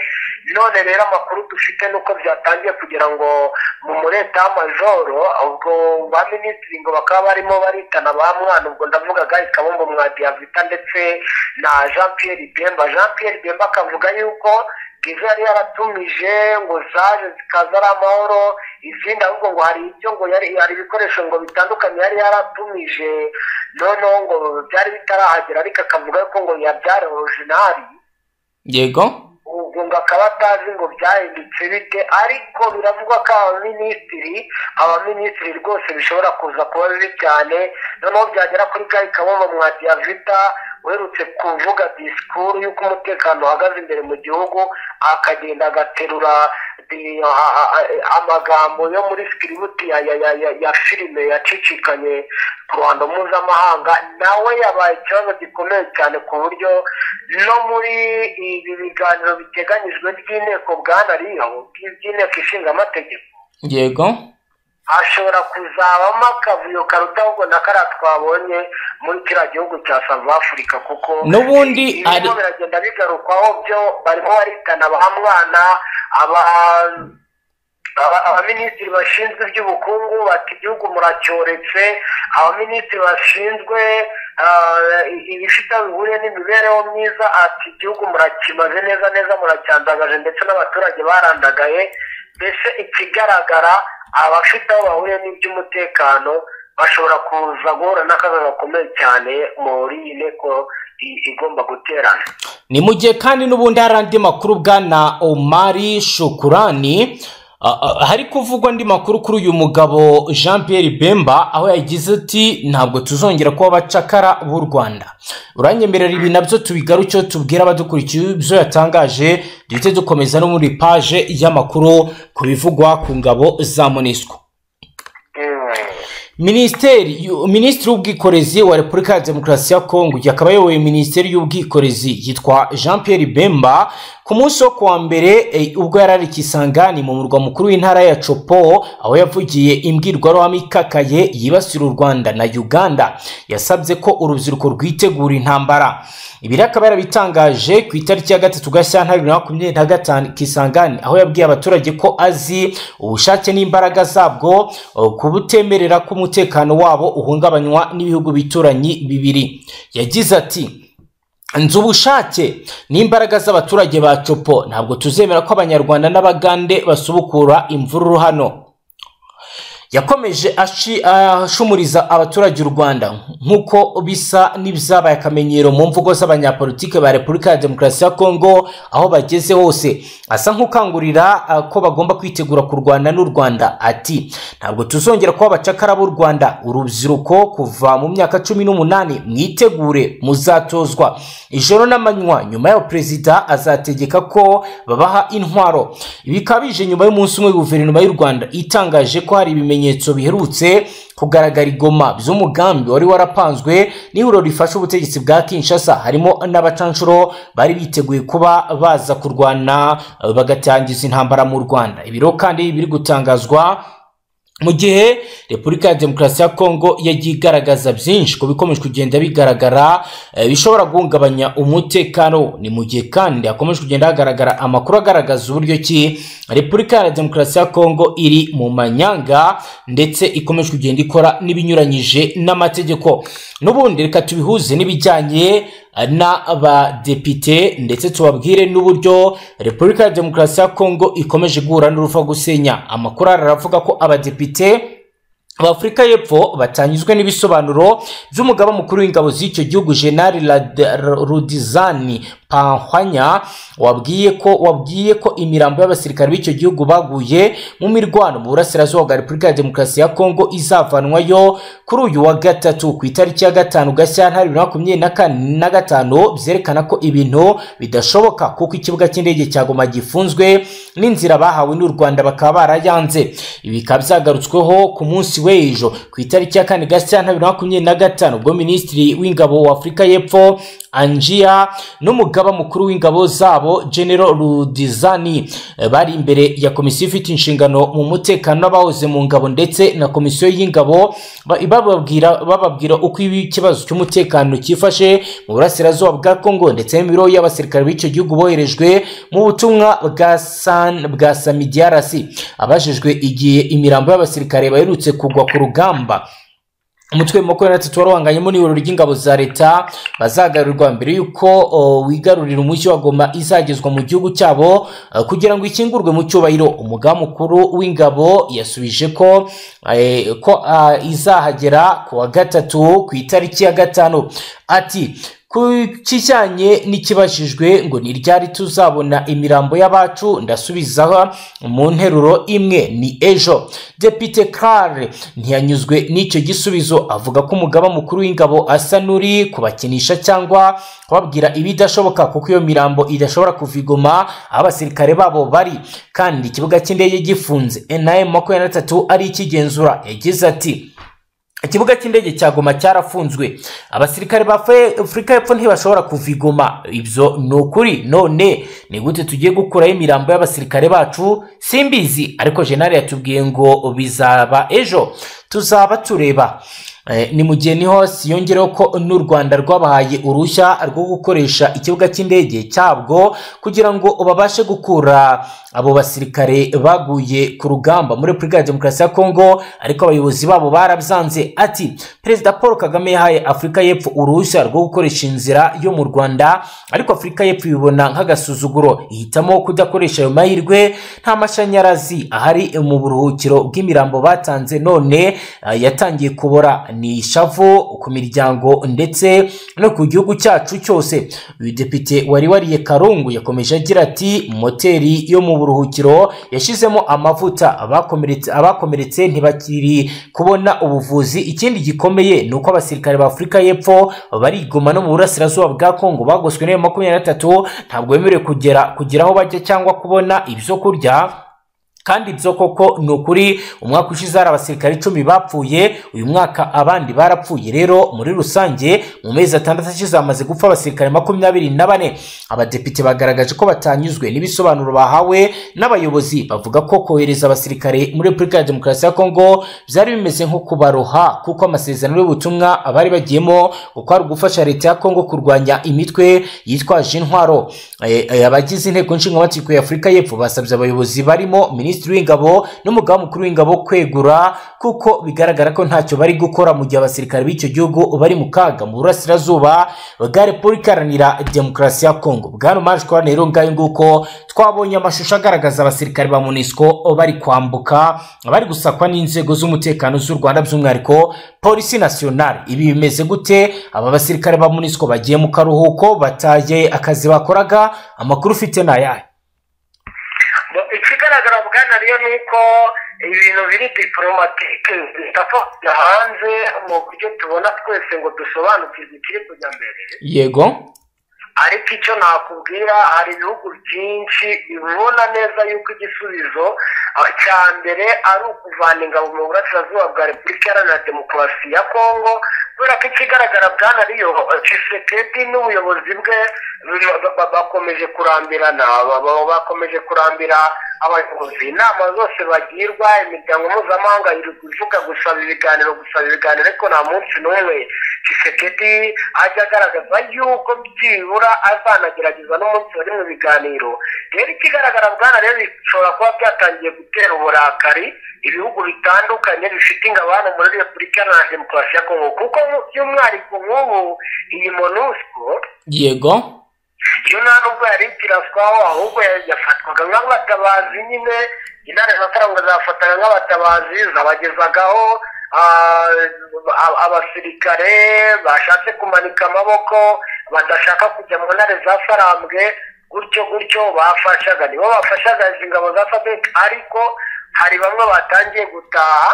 None rero amakuru dufite nuko byatangiye kugira ngo mu mureta majoro, ubwo ba minisitiri ngo bakaba barimo baritana ba mwana, ubwo ndavuga Guy Kabombo Mwadiavita ndetse na Jean Pierre Bemba. Jean Pierre Bemba akavuga yuko izo yari yaratumije ngo zaje zikaza ari amahoro, izindi ahubwo ngo hari ibyo ngo yari hari ibikoresho ngo bitandukanye yari yaratumije, noneho ngo byari bitarahagera, ariko akavuga ko ngo yabyara original. Yego. Ubwo ngo akaba atazi ngo byahindutse bite, ariko biravugwa ko abaminisitiri rwose bishobora kuza kuba bibi cyane. Noneho byagera kuri Guy Kabombo Mwadiavita uherutse kuvuga disikuru y'uko umutekano uhagaze imbere mu gihugu, akagenda agaterura amagambo yo muri sikiributi ya filime yacicikanye ku ruhando mpuzamahanga, nawe yabaye ikibazo gikomeye cyane, ku buryo no muri ibi biganiro biteganyijwe by'inteko, bwana Riyo, by'inteko ishinga amategeko, Yego. hashobora kuzabamo akavuyo karuta ahubwo na kariya twabonye muri kiriya gihugu cya South Africa, kuko N'ubundi ibirimo biragenda bigarukwaho byo barimo baritana ba mwana, abaminisitiri bashinzwe iby'ubukungu bati igihugu muracyoretse, abaminisitiri bashinzwe ibifite aho bihuriye n'imibereho myiza ati igihugu murakimaze neza neza, muracyandagaje, ndetse n'abaturage barandagaye. Mbese ikigaragara abafite aho bahuriye n'iby'umutekano bashobora kuza guhura n'akaga gakomeye cyane muri iyi nteko igomba guterana. Ni mu gihe kandi n'ubundi hari andi makuru bwana Omari Shukurani, hari kuvugwa andi makuru kuri uyu mugabo Jean Pierre Bemba, aho yagize ati ntabwo tuzongera kuba abacakara b'u Rwanda. Uranyemerera ibi nabyo tubigarukeho, tubwire abadukurikiye ibyo yatangaje, duhite dukomeza no muri paje y'amakuru ku bivugwa ku ngabo za MONUSCO. Minisitiri w'ubwikorezi wa Repubulika ya Demokarasi ya Kongo, akaba ayoboye Minisiteri y'ubwikorezi, yitwa Jean Pierre Bemba. Ku munsi wo kuwa mbere ubwo yari ari Kisangani mu murwa mukuru w'intara ya Chopo, aho yavugiye imbwirwaruhame ikakaye yibasira u Rwanda na Uganda, yasabye ko urubyiruko rwitegura intambara. Ibi rero akaba yarabitangaje ku itariki ya 3 Gashyantare 2025 Kisangani, aho yabwiye abaturage ko azi ubushake n'imbaraga zabwo kubutemerera ko umutekano wabo uhungabanywa n'ibihugu bituranyi bibiri. Yagize ati: "Nzi ubushake n'imbaraga z'abaturage ba Chopo, ntabwo tuzemera ko Abanyarwanda n'Abagande basubukura imvururu hano." Yakomeje ashumuriza abaturage u Rwanda, nk'uko bisa n'ibyabaye akamenyero mu mvugo z'abanyapolitike ba Repubulika ya Demokarasi ya Kongo aho bageze hose, asa nk'ukangurira ko bagomba kwitegura kurwana n'u Rwanda. Ati: "Ntabwo tuzongera kuba abacakara b'u Rwanda. Urubyiruko kuva mu myaka 18, mwitegure, muzatozwa ijoro n'amanywa. Nyuma yaho perezida azategeka ko babaha intwaro." Ibi bikaba bije nyuma y'umunsi umwe guverinoma y'u Rwanda itangaje ko hari ibimenyetso biherutse kugaragara i Goma by'umugambi wari warapanzwe n'ihuriro rifasha ubutegetsi bwa Kinshasa, harimo n'abacanshuro bari biteguye kuba baza kurwana bagatangiza intambara mu Rwanda. Ibiro kandi biri gutangazwa mu gihe Repubulika ya Demokarasi ya Kongo yagiye igaragaza byinshi ku bikomeje kugenda bigaragara bishobora guhungabanya umutekano. Ni mu gihe kandi hakomeje kugenda hagaragara amakuru agaragaza uburyo ki Repubulika ya Demokarasi ya Kongo iri mu manyanga ndetse ikomeje kugenda ikora n'ibinyuranyije n'amategeko. N'ubundi reka tubihuze n'ibijyanye n'abadepite, ndetse tubabwire n'uburyo Repubulika ya Demokarasi ya Kongo ikomeje guhura n'uruva gusenya. Amakuru aravuga ko abadepite Abafurika y'Epfo batanyuzwe n'ibisobanuro by'umugaba mukuru w'ingabo z'icyo gihugu, General Rudizani Panhwanya, wabwiye ko imirambo y'abasirikare b'icyo gihugu baguye mu mirwano mu burasirazuba bwa Repubulika ya Demokarasi ya Kongo izavanwayo kuri uyu wa gatatu ku itariki ya 5 Gashyantare 2025. Byerekana ko ibintu bidashoboka kuko ikibuga cy'indege cya Goma gifunzwe n'inzira bahawe n'u Rwanda bakaba barayanze. Ibi bikaba byagarutsweho ku munsi w'ejo ku itariki ya 4 Gashyantare 2025, ubwo Minisitiri w'ingabo wa Afurika y'Epfo Anjia n'umugaba mukuru w'ingabo zabo General Rudizani bari imbere ya komisiyo ifite inshingano mu mutekano n'abahoze mu ngabo ndetse na komisiyo y'ingabo, bababwira uko ikibazo cy'umutekano cyifashe mu burasirazuba bwa Kongo ndetse n'imibereho y'abasirikare b'icyo gihugu boherejwe mu butumwa bwa SAMIDRC. Abajijwe igihe imirambo y'abasirikare baherutse kugwa ku rugamba umutwe wa 23 wari uhanganyemo n'ihuriro ry'ingabo za leta bazagarurirwa mbere y'uko wigarurira umujyi wa Goma izagezwa mu gihugu cyabo kugira ngo ikingurwe mu cyubahiro, umugaba mukuru w'ingabo yasubije ko izahagera ku wa gatatu ku itariki ya 5. Ati: "Ku kijyanye n'ikibajijwe ngo ni ryari tuzabona imirambo y'abacu, ndasubiza mu nteruro imwe, ni ejo." Depite Clare ntiyanyuzwe n'icyo gisubizo, avuga ko umugaba mukuru w'ingabo asa n'uri kubakinisha cyangwa kubabwira ibidashoboka, kuko iyo mirambo idashobora kuva i Goma aho abasirikare babo bari kandi ikibuga cy'indege gifunze M23 ari ikigenzura. Yagize ati: "Ikibuga cy'indege cya Goma cyarafunzwe, abasirikare ba Afurika y'Epfo ntibashobora kuva i Goma, ibyo ni ukuri. None ni gute tugiye gukuraho imirambo y'abasirikare bacu? Simbizi, ariko jenali yatubwiye ngo bizaba ejo, tuzaba tureba." Ni mu gihe niho yongereho ko n'u Rwanda rwabahaye uruhushya rwo gukoresha ikibuga cy'indege cyabwo kugira ngo babashe gukura abo basirikare baguye ku rugamba muri Repubulika ya Demokarasi ya Kongo, ariko abayobozi babo barabyanze. Ati: "Perezida Paul Kagame yahaye Afurika y'Epfo uruhushya rwo gukoresha inzira yo mu Rwanda, ariko Afurika y'Epfo ibibona nk'agasuzuguro, ihitamo kudakoresha ayo mahirwe. Nta mashanyarazi ahari mu buruhukiro bw'imirambo batanze, none yatangiye kubora. Ni ishavu ku miryango ndetse no ku gihugu cyacu cyose." Uyu depite wari wariye karungu yakomeje agira ati: "Moteri yo mu buruhukiro yashizemo amavuta, abakomeretse ntibakiri kubona ubuvuzi. Ikindi gikomeye ni uko abasirikare ba Afurika y'Epfo bari i Goma no mu burasirazuba bwa Kongo bagoswe n'iyo 23, ntabwo bemerewe kugera kugira aho bajya cyangwa kubona ibyo kurya." Kandi ibyo koko ni ukuri, umwaka ushize hari abasirikare 10 bapfuye, uyu mwaka abandi barapfuye. Rero muri rusange mu mezi 6 ashize hamaze gupfa abasirikare 24. Abadepite bagaragaje ko batanyuzwe n'ibisobanuro bahawe n'abayobozi, bavuga ko kohereza abasirikare muri Repubulika ya Demokarasi ya Kongo byari bimeze nko kubaroha, kuko amasezerano y'ubutumwa abari bagiyemo uko ari ugufasha leta ya Kongo kurwanya imitwe yitwaje intwaro. Abagize inteko nshingamategeko ya Afurika y'Epfo basabye abayobozi barimo Minisitiri w'Ingabo n'umugaba mukuru w'ingabo kwegura, kuko bigaragara ko ntacyo bari gukora mu gihe abasirikare b'icyo gihugu bari mu kaga mu burasirazuba bwa Repubulika Iharanira Demokarasi ya Kongo. Bwana Maj rero ngayo nguko twabonye amashusho agaragaza abasirikare ba MONUSCO bari kwambuka, bari gusakwa n'inzego z'umutekano z'u Rwanda, by'umwihariko Polisi Nationale. Ibi bimeze gute? Aba basirikare ba MONUSCO bagiye mu karuhuko, bataye akazi bakoraga. Amakuru ufite ni ayahe? Ikigaragara bwana rero ni uko ibintu biri diplomatike bitafata hanze mu buryo tubona twese ngo dusobanukirwe ikiri kujya mbere. Yego. Ariko icyo nakubwira, hari ibihugu byinshi bibona neza yuko igisubizo cya mbere ari ukuvana ingabo mu burasirazuba bwa Repubulika Iharanira Demokarasi ya Kongo, kubera ko ikigaragara bwana riyo Tshisekedi n'ubuyobozi bwe bakomeje kurambirana, bakomeje kurambira abayobozi. Inama zose bagirwa, imiryango mpuzamahanga iri kuvuga gusaba ibiganiro, gusaba ibiganiro, ariko nta munsi n'umwe Tshisekedi ajya agaragaza yuko byibura azanagerageza n'umunsi bari mu biganiro. Rero ikigaragara bwana rero bishobora kuba byatangiye gutera uburakari ibihugu bitandukanye bifite ingabo hano muri Repubulika Iharanira Demokarasi ya Kongo, kuko by'umwihariko nk'ubu iyi MONUSCO, yego, iyo nta nubwo yari ikiraswaho, ahubwo yafatwaga nk'abatabazi nyine. Intare za zafataga nk'abatabazi, zabagezagaho abasirikare bashatse kumanika amaboko, badashaka kujya mu ntare za Sarambwe, gutyo gutyo bafashaga, nibo bafashaga izi ngabo za SADC. Ariko hari bamwe batangiye gutaha.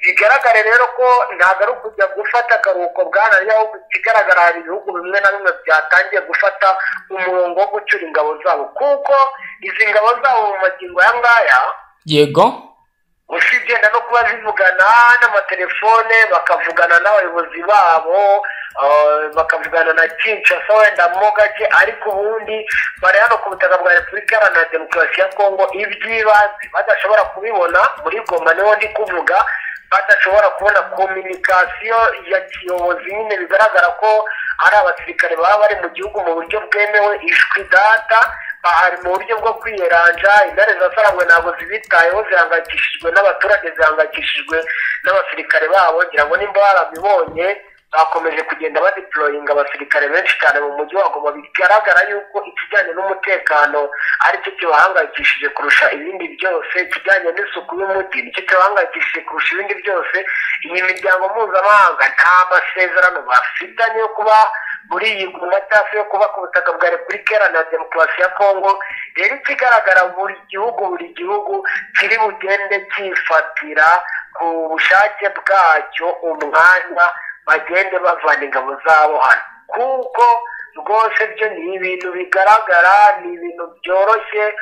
Bigaragare rero ko ntabwo ari ukujya gufata akaruhuko bwana, ahubwo ikigaragara hari ibihugu bimwe na bimwe byatangiye gufata umurongo wo gucyura ingabo zabo, kuko izi ngabo zabo mu magingo aya ngaya, yego, usibye no kuba zivugana n'amatelefone, bakavugana n'abayobozi babo, bakavugana na Kinshasa wenda mo gake, ariko ubundi bari hano ku butaka bwa Repubulika Iharanira Demokarasi ya Kongo iby'ibanze badashobora kubibona. Muri Goma niho ndi kuvuga, badashobora kubona kominikasiyo ya kiyobozi nyine, bigaragara ko ari abasirikare baba bari mu gihugu mu buryo bwemewe, ishwi data bahari mu buryo bwo kwiyeranja. Intare za Sarangwe ntabwo zibitayeho, zihangayikishijwe n'abaturage, zihangayikishijwe n'abasirikare babo. Ngira ngo nimba barabibonye, bakomeje kugenda badeployinga abasirikare benshi cyane mu mujyi wa Goma. Bigaragara yuko ikijyanye n'umutekano aricyo kibahangayikishije kurusha ibindi byose, ikijyanye n'isuku y'umujyi nicyo kibahangayikishije kurusha ibindi byose. Iyi miryango mpuzamahanga nta masezerano bafitanye yo kuba muri iyi Goma cyangwa se yo kuba ku butaka bwa Repubulika Iharanira Demokarasi ya Kongo. Rero ikigaragara buri gihugu kiri bugende cyifatira ku bushake bwacyo umwanya bagende bavana ingabo zabo hano, kuko rwose byo ni ibintu bigaragara, ni ibintu byoroshye,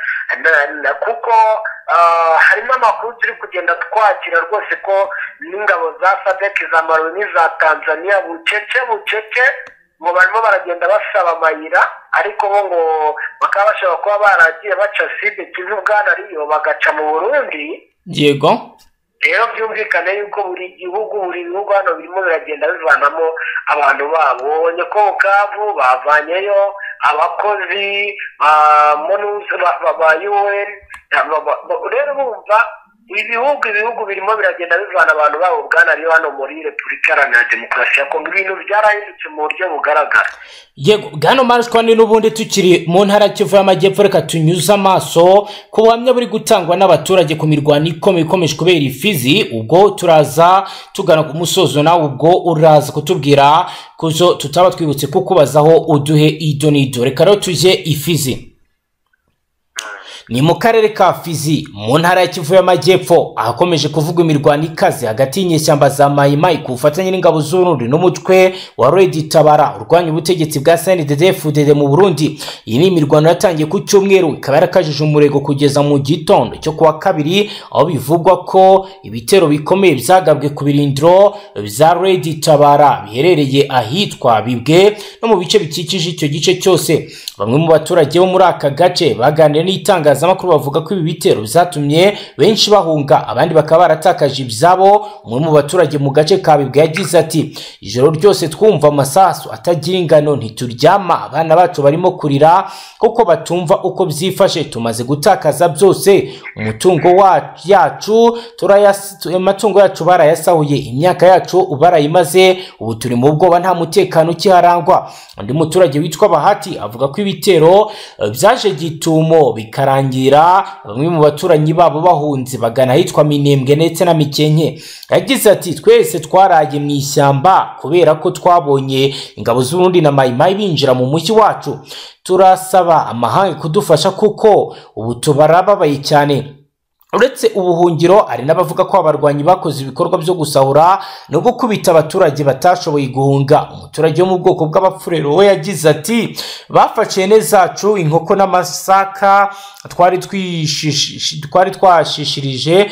kuko harimo amakuru turi kugenda twakira rwose ko n'ingabo za SADC za Malawi n'iza Tanzania bucece bucece ngo barimo baragenda basaba amayira, ariko bo ngo bakaba bashobora kuba baragiye baca Sud Kivu bwana riyo bagaca mu Burundi. Yego. Rero byumvikane yuko buri gihugu, buri bihugu hano birimo biragenda bivanamo abantu babo. Ubonye ko Bukavu bavanyeyo abakozi ba MONUSCO ba UN. Rero bumva ibihugu birimo biragenda bivana abantu babo bwana ariyo hano muri Repubulika Iharanira Demokarasi ya Kongo. Ibintu byarahindutse mu buryo bugaragara. Yego bwana Marshwani, n'ubundi tukiri mu ntara Kivu y'Amajyepfo, reka tunyuze amaso ku buhamya buri gutangwa n'abaturage ku mirwano ikomeye ikomeje kubera Ifizi. Ubwo turaza tugana ku musozo, nawe ubwo uraza kutubwira kuzo tutaba twibutse kukubazaho uduhe ido n'ido. Reka rero tujye Ifizi. Ni mu karere ka Fizi mu ntara ya Kivu y'Amajyepfo, ahakomeje kuvugwa imirwano ikaze hagati y'inyeshyamba za Mayimayi ku bufatanye n'ingabo z'Uburundi n'umutwe wa Red Tabara urwanya ubutegetsi bwa CNDD-FDD mu Burundi. Iyi ni imirwano yatangiye ku cyumweru, ikaba yarakajije umurego kugeza mu gitondo cyo kuwa kabiri, aho bivugwa ko ibitero bikomeye byagabwe ku birindiro bya Red Tabara biherereye ahitwa Bibwe no mu bice bikikije icyo gice cyose. Bamwe mu baturage bo muri aka gace baganiriye n'itangazamakuru bavuga ko ibi bitero byatumye benshi bahunga, abandi bakaba baratakaje ibyabo. Umwe mu baturage mu gace ka Bibwe yagize ati: "Ijoro ryose twumva amasasu atagira ingano, ntituryama, abana bacu barimo kurira kuko batumva uko byifashe, tumaze gutakaza byose, umutungo yacu amatungo yacu barayasahuye, imyaka yacu barayimaze, ubu turi mu bwoba, nta mutekano ukiharangwa." Undi muturage witwa Bahati avuga ko ibitero byaje gitumo bikarangira bamwe mu baturanyi babo bahunze bagana ahitwa Minembwe ndetse na Mikenke. Yagize ati: "Twese twaraye mu ishyamba kubera ko twabonye ingabo z'Uburundi na Mayimayi binjira mu mujyi wacu, turasaba amahanga kudufasha kuko ubu tubarababaye cyane." Uretse ubuhungiro, hari n'abavuga ko abarwanyi bakoze ibikorwa byo gusahura no gukubita abaturage batashoboye guhunga. Umuturage wo mu bwoko bw'Abapfurero we yagize ati: "Bafashe ihene zacu, inkoko n'amasaka twari twashishirije,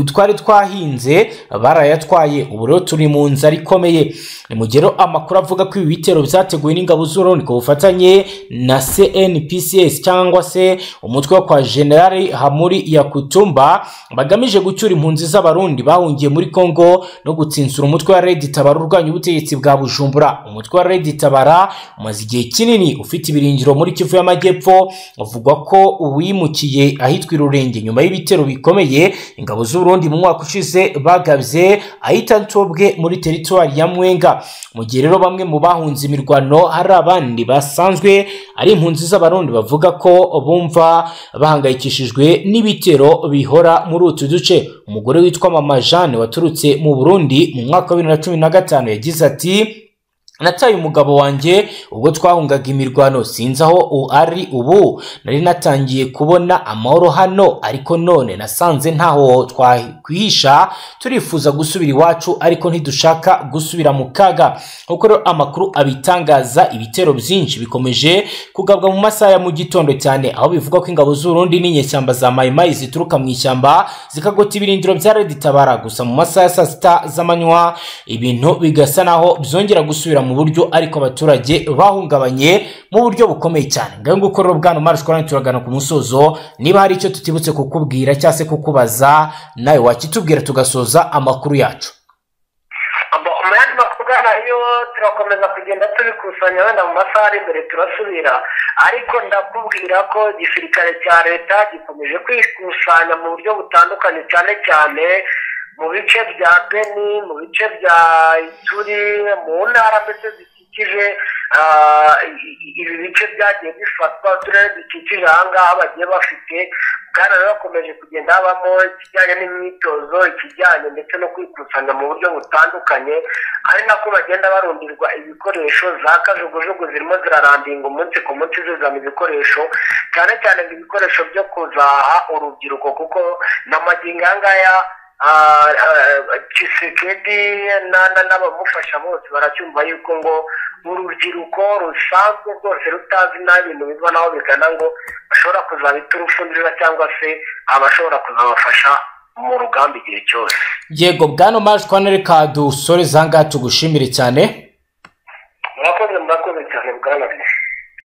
twari twahinze, barayatwaye, ubu rero turi mu nzara ikomeye." Ni mu gihe amakuru avuga ko ibi bitero byateguwe n'ingabo z'Uburundi ku bufatanye na CNPCS cyangwa se umutwe wo kwa General Hamuri Yakutumba, bagamije gucyura impunzi z'Abarundi bahungiye muri Kongo no gutsinsura umutwe wa Red Tabara urwanya ubutegetsi bwa Bujumbura. Umutwe wa Red Tabara umaze igihe kinini ufite ibirindiro muri Kivu y'Amajyepfo, uvugwa ko uwimukiye ahitwa Irurenge nyuma y'ibitero bikomeye ingabo z'Uburundi mu mwaka ushize bagabye ahita Ntobwe muri teritwari ya Mwenga. Mu gihe rero bamwe mu bahunze imirwano, hari abandi basanzwe ari impunzi z'Abarundi bavuga ko bumva bahangayikishijwe n'ibitero bihora muri utu duce. Umugore witwa Mama Jeanne waturutse mu Burundi mu mwaka wa 2015 yagize ati: "Nataye umugabo wanjye ubwo twahungaga imirwano, sinzi aho ari ubu, nari natangiye kubona amahoro hano ariko none nasanze ntaho twakwihisha, turifuza gusubira iwacu ariko ntidushaka gusubira mu kaga." Kuko rero amakuru abitangaza, ibitero byinshi bikomeje kugabwa mu masaha ya mu gitondo cyane, aho bivugwa ko ingabo z'Uburundi n'inyeshyamba za Mayimayi zituruka mu ishyamba zikagota ibirindiro bya Red Tabara. Gusa mu masaha ya saa sita z'amanywa ibintu bigasa naho byongera gusubira mu buryo, ariko abaturage bahungabanye mu buryo bukomeye cyane. Ngaho nguko rero bwana Marsh Korani, turagana ku musozo. Niba hari icyo tutibutse kukubwira cyangwa se kukubaza, nawe wakitubwira tugasoza amakuru yacu. Mu yandi makuru yo turakomeza kugenda tubikusanya, wenda mu masaha ari imbere turasubira, ariko ndakubwira ko igisirikare cya leta gikomeje kwikusanya mu buryo butandukanye, cyane cyane mu bice bya Beni, mu bice bya Ituri, mu ntara mbese zikikije ibi bice byagiye bifatwa, uturere dukikije aha ngaha bagiye bafite. Kandi rero bakomeje kugenda habamo ikijyanye n'imyitozo, ikijyanye ndetse no kwikusanya mu buryo butandukanye, ari nako bagenda barundirwa ibikoresho. Za kajugujugu zirimo zirarandinga umunsi ku munsi zizana ibikoresho, cyane cyane ibikoresho byo kuzaha urubyiruko, kuko n'amagingo aya ngaya Tshisekedi n'abamufasha bose baracyumva yuko ngo urubyiruko rusanzwe rwose rutazi n'ibintu biva naho bigana, ngo bashobora kuzaba iturufu nziza cyangwa se abashobora kuzabafasha mu rugamba igihe cyose. Yego bwana Marsh Kwana, reka dusoreze aha ngaha, tugushimire cyane. Murakoze, murakoze cyane bwana.